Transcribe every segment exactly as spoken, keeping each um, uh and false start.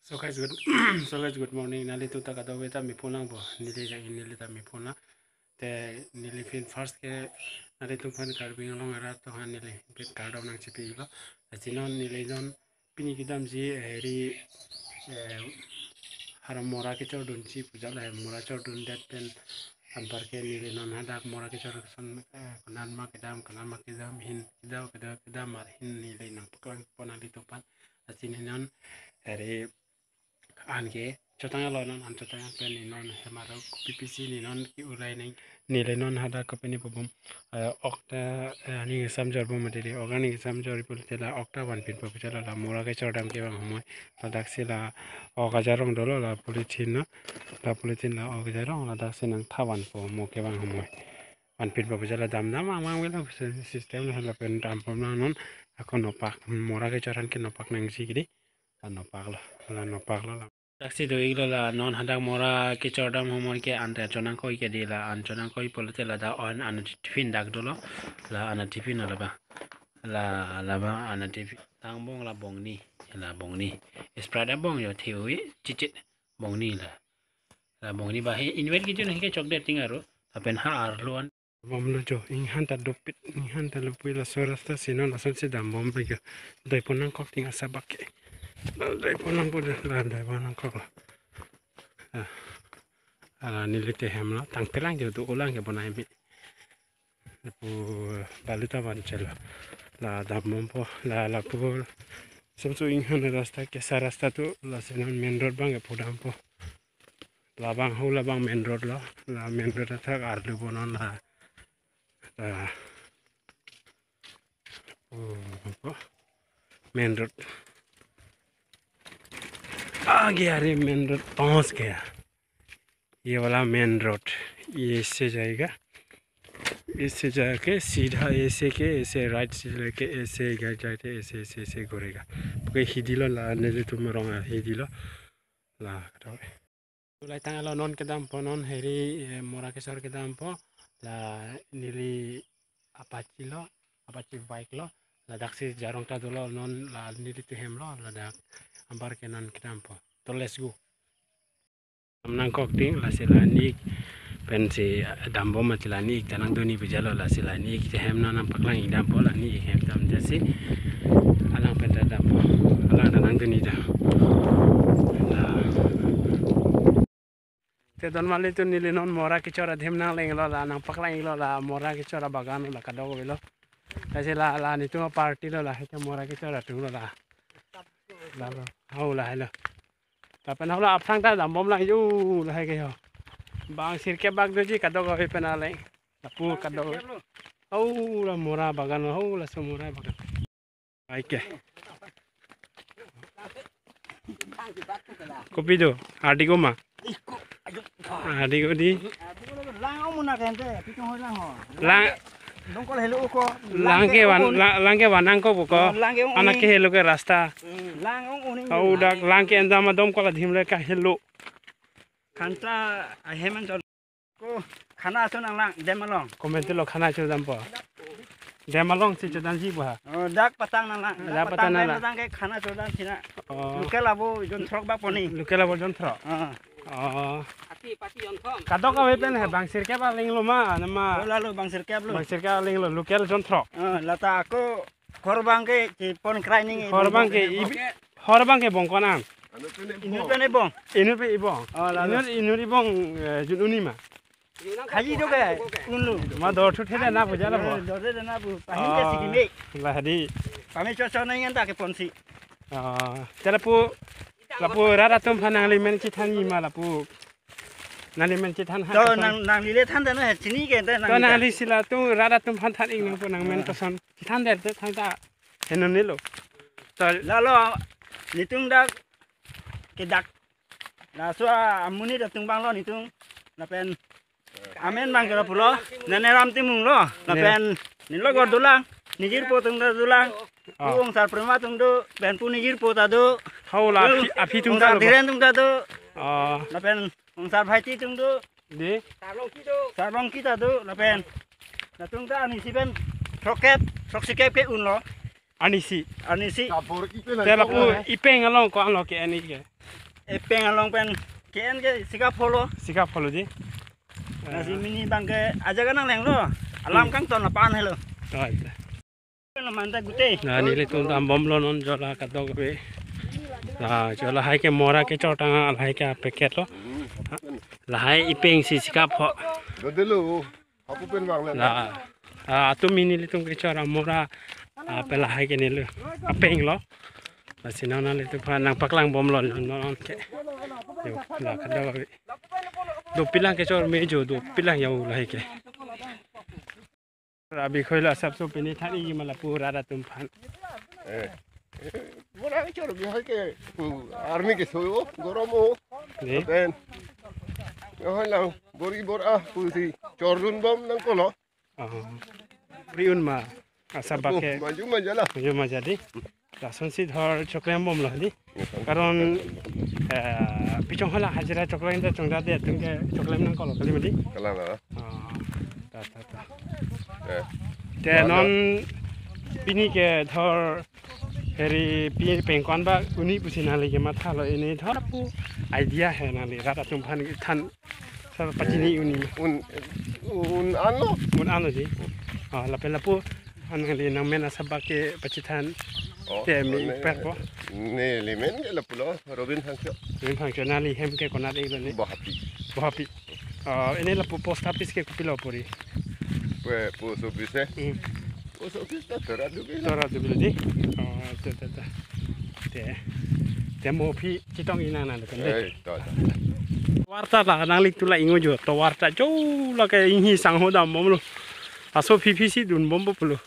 So guys, good, so guys, good morning. Nanglitum ta kadokave ta mepho nangpo. Neli ja, neli ta mepho nang. Te neliphan first ke nanglitum aphan Karbi Anglong arat atum aphan neliphan kardom nangchipilo. Lasi non neli non pini kedamji, eh, ri, eh, haram mora kechordunji pu jalo, eh, mora chordundet pen anparke neli non hadak mora kechor ason, eh, konatma kedam, konatma kedam, hin kedo kedo kedam mar hin neli nangpaklangpo nanglitum aphan. Lasi neli non, eh, ri an kechotanglo, non an chotang pen neli non hem arlo kopi pisi neli non ke-ulai nang. Neli non hadak kopine pubom, eh, okta, eh, ning samjorbom mati di, ok aning samjor pulote la okta vanpinpo pu jalo, la mora kechordam kevang ahumoi. Ladaksi la ok ajarong dolo, la polythene na, la polythene la ok ajarong, ladaksi nangtha vanpo mo kevang ahumoi. Vanpinpo pu jalo, dam dam amang velo system lo, lapen dampom nang non. Ako nopak, mora kechor an ke nopak nangji kedi. La nopaklo, la nopaklo la. Ladaksi do-iklo, la non hadak mora kechordam ahumoi ke ante chonangkoi kedi, la an chonangkoi pulote ladak an, an tiffin dak dolo, la an tiffin lo laba. La laba an tiffin. Tangbong la bongni, la bongni. Sprite abong jo theoi chichit bongni la. La bongni ba he invite kejun he kechokdet ting aro. Lapen ha arlo an. Bomlo jo, inghan ta dopik, inghan ta lopui, laso rasta si non asonsi dambomlo jo. Doipon nangkok ting asabak ke. Doipon nangkok, la doipon nangkoklo. Ah. Ala neli te hemlo, tangtelang jo, do-olang jo bonai mi. Lapu balu ta vanchelo. La dambompo, la lapu. Samsu inghan rasta kesa rasta tu, lasi non main road abang ke pudampo. Labang ho labang main road lo, la main road athak arlu bonon la. La, oh, main road. आगे आ रही main road, पहुंच गया। ये वाला main road, ये ऐसे जाएगा, ऐसे जाके सीधा ऐसे के, ऐसे राइट से लेके ऐसे इधर जाते, ऐसे, ऐसे, ऐसे घूरेगा। Pake hidi lo la, nelitum rong hidi lo la. Ulai tanglo, non kedampo, non heri, eh, mora kechor kedampo, la neli Apache lo, Apache bike lo, ladaksi jarong ta dolo, non la neli te hemlo, ladak anparke non kedampo. To let's go. Dam nangkok ting, lasi la ni-ik pensi dambom mati, la ni-ik ta nangdunji pu jalo, lasi la ni-ik te hem non nangpaklang-ik dampo, la ni-ik hem dam jasi. Alang pen ta dampo, alang ta nangdunji dam. La. Te don mali tu neli non mora kechor adhim nanglenglo la, nangpaklang-iklo la, mora kechor abagan la kadokavelo. Lasi la, la netum aparty lo la, heke mora kechor atum lo la. Lalo, hau la helo. Lapen hau la aphrang ta dambomlang jo la heke ho. Bang sirkep bak doji kadokave pen aleng. Lapu kadok. Hau la mora bagan, hau laso mora bagan. Aike. Kopi do? Ardi ko ma? Ardi ko di? Lang ong muna kente, pitung hoi lang ho. Lang. Dongkol helo ko. Lang ke van, lang, lang ke van nangkok ko. Lang ke ong. Anak ke helo ke rasta. Lang ong uni. Hau dak lang ke endam adom kola dhimle ka helo. Khanta ahem an chon. Ko khana aso nanglang, dam along. Comment lo khana chodampo. Dam alongsi chodamji pu ha. Oh, dak patang nanglang. Dak patang nanglang. Dak patang ke khana chodam sina. Oh. Local abo jonthrok ba poni. Local abo jonthrok. Ah. Oh. Pati, pati jonthom. Kadokave pen he bang sirkep aleng lo ma, nama. Oh, lalo bang sirkep lo. Bang sirkep aleng lo, local jonthrok. Ah, lata ako Hor bang ke, si pon krai ning. Hor bang ke, ibi-, hor bang ke bongkon an. Inut pen ibong. Inut pen ibong. Oh, lalo. Inut, inut ibong, eh, jun uni ma. Haji do ke, unlu. Ma dor thu thede na puja la bo. Eh, dor thede na bu. Pahin ke sigi me. La hadi. Pame cho cho na ingan ta ke ponsi. Ah, te lapu, lapu rat atum aphan nangli men chethanji ma lapu. Nangli men chethan ha. To nang, nangli le than ta na he chini ke ta nang. To nangli si latum rat atum aphan than-ik nangpo nang men koson. Than der te thangta. Henonelo. To lalo netum dak ke dak. Laso amonit atum abang lo netum. Lapen amen abang ke lapu lo. Nene Ram Timung lo. Lapen nelo gor dolang. Nijirpo atum ta dolang. Ah. Pu ongsar Prema atum do. Pen pu nijirpo ta do. Hau la aphi, aphi atum ta lo. Ongsar Dhiren atum ta do. Ah. Lapen ongsar Bhaiti atum do. Di. Sarbongki ta do lapen. Latum ta anisi pen throkkep, throksi kep ke unlo. Anisi. Anisi. Te lapu ipeng along ko-an lo ke-en-ik ke. Epeng along pen ke-en ke sikap holo. Sikap holo di. Nasi mini bang ke ajak nang leng lo. Alam Hmm. kangton lapan helo. Oh, iya. Lo manta gute. Nah, nelitum dambomlo non jo la kadokave. Nah, jo lahai ke mora kechor tang lahai ke packet lo. Lahai epeng si sikap ho. Dodelo. Aku pen bang le. Nah, ah, atum mini nelitum kechor amora, ah, pe lahai ke neli apeng lo. Lasi non nanglitum aphan nangpaklangbomlo non non ke. Jo, la kadokave. Dopilang kechor me jo, dopilang jo lahai ke. Rabi khoilo asapso pini thani ma lapu rat atum aphan. Eh. Eh, mora kechor bi hai ke. Pu army keso o, gorom o. Ne? Pen. Yo hai lang, bor-i bor-a, pusi chordunbom nangkok lo. Oh. Bor-i un ma asap bak ke. Maju maju la. Maju maju di. Lasonsi dhor choklembomlo di. Karon, eh, pi chong hala hajira choklem ta chongda de atum ke choklem nangkok lo kali ma di. Kalang la. Oh, ta, ta, ta. Eh. Te non pini ke dhor heri pi pengkon ba uni pusi nangli ke mathalo, ini dhor pu idea he nangli rat atum aphan than sar pachini uni. Un, un-an lo. Un-an lo di. Ah, lapen lapu nangli nangmen asap bak ke pachithan. Oh, te mi ne, per po. Neli men ke lapulo, Robin Phangcho. Robin Phangcho, nangli hem ke konat-iklo ne? Bohapi. Bohapi. Ah, ini lapu post office ke kopilo puri? Pue, post office eh? Hmm. Post office ta Tora Dubi lo. Tora Dubi lo di. Oh, ta, ta, ta. Te. Te mo aphi chetong-ik nang nang kan de. Eh, ta, ta. Tovar ta la nangli tu la ingo jo. Tovar ta jo la ke inghi sangho dambomlo. Laso aphi aphi si dunbompo pulo.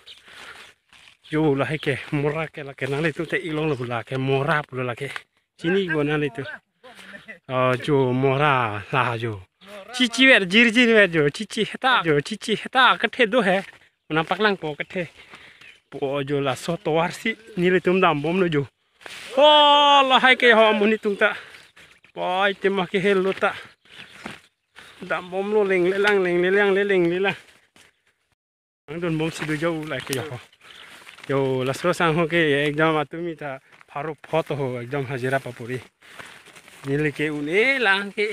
Jo lahai ke mora ke lake nanglitum te-ik longlo lake mora pulo lake. Chini bo nanglitum. Oh, jo mora la jo. Chichi ver jir jir ver jo. Chichi heta jo. Chichi heta kethe do he. Nangpaklangpo kethe. Po jo laso tovar si nelitum dambomlo jo. Oh, lahai ke ho amonit atum ta. Pai tema ke helo ta. Dambomlo lenglelang lenglelang le lenglelang. Nangdunbomsi do jo lahai ke jo. Jo laso sangho ke ekdom atum ta pharo photo ho ekdom hajira papuri. Neli ke un-e lang ke.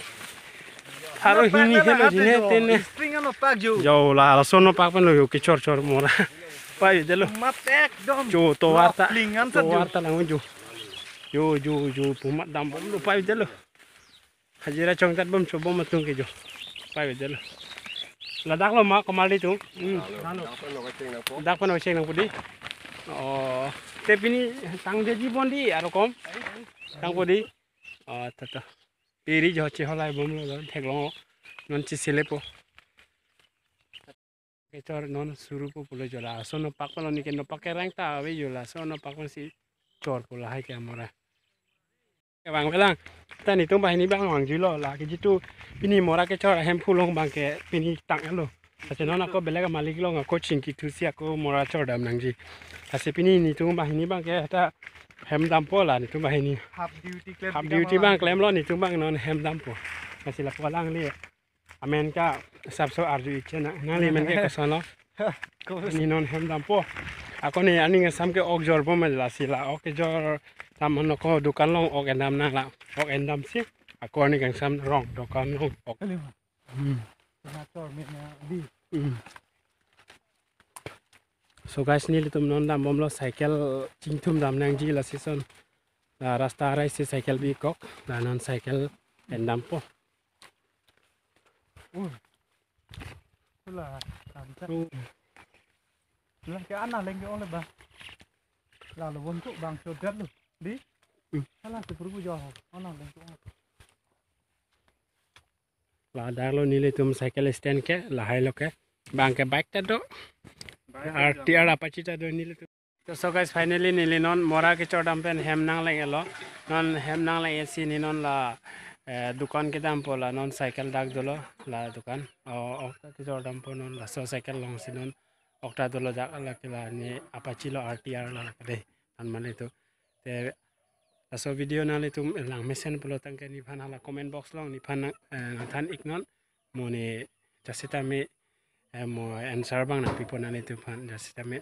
Pharo hini helo jine tene. Spring ano pak jo. Jo la laso no pak pen lo jo kechor chor mora. Pai delo. Mat ekdom. Jo tovar ta. Lo plingan sat jo. Tovar ta lang jo. Jo jo jo pu mat dambomlo pai delo. Hajira chongchat bom chobom atum ke jo. Pai delo. Ladak lo ma komarli atum. Hmm. Dak pen lo kacheng nangpo. Dak pen lo kacheng nangpo di. Oh, te pini tangdeji bon di aro kom. Tangpo di. Oh, ta ta. Piri jo cheholai bomlo don theklong. Non cheselepo. Kechor non surupo pulo jo laso no pak pulo ni ke no pak kerang ta ave jo laso no pak si chorpo lahai ke mora. Kevang velang. Ta netum banghini bang vangjuilo la ke jitu pini mora kechor ahem phulong bang ke pini tanglo. Lasi non ako belek amalik along ako chingki thusi ako mora chordam nangji. Lasi pini netum banghini bang ke ta hem dampo la netum banghini. Half duty klem. Half duty bang klemlo netum bang non hem dampo. Lasi lapu alangli amen ke asapso arju-ik chena. Nangli amen ke koson lo? Ko- Ni non hem dampo. Ako ne aning asam ke ok jorbom lasi la ok jor tam ano ko dukan along ok endam nang la. Ok endam si. Ako ani kangsam rong dukan along ok. Kali ma. Hmm. Kena chor me na di. Hmm. So guys, nelitum non dambomlo cycle chingthum dam nangji lasi son. La rasta arai si cycle bi-ik kok. La non cycle endampo. Uh. Ula, kamsa. Uh. Ula ke ana lengke ole ba. Lalu bangso bang chodat lo. Di? Hmm. Hala si puru jo. Ana lengke ole. Ladak lo nelitum cycle stand ke lahai lo ke. Bang ke bike ta do. Bike R T R Apache ta do nelitum. To so guys, finally neli non mora kechor dam pen hem nangleng-etlo. Non hem nangleng-et si ne non la, eh, dukan kedampo la non cycle dak dolo la dukan. O, ok ta kechor dampo non laso cycle along si non ok ta dolo dak la ke la ne Apache lo R T R la ke de. An mane to. Te laso video nanglitum lang mesen pulo tangte nephan hala comment box along nephan nang, eh, nangthan-ik non. Mo ne jasita me, eh, mo answer bang nangpipo nanglitum aphan jasita me.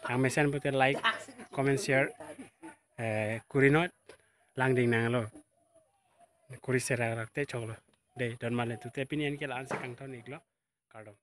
Lang mesen pulote like, comment, share, eh, kuri non langding nanglo. Kuri serak rak te choklo. Dei, don malen tute pini anke la-ansi kangton iklo. Kardom.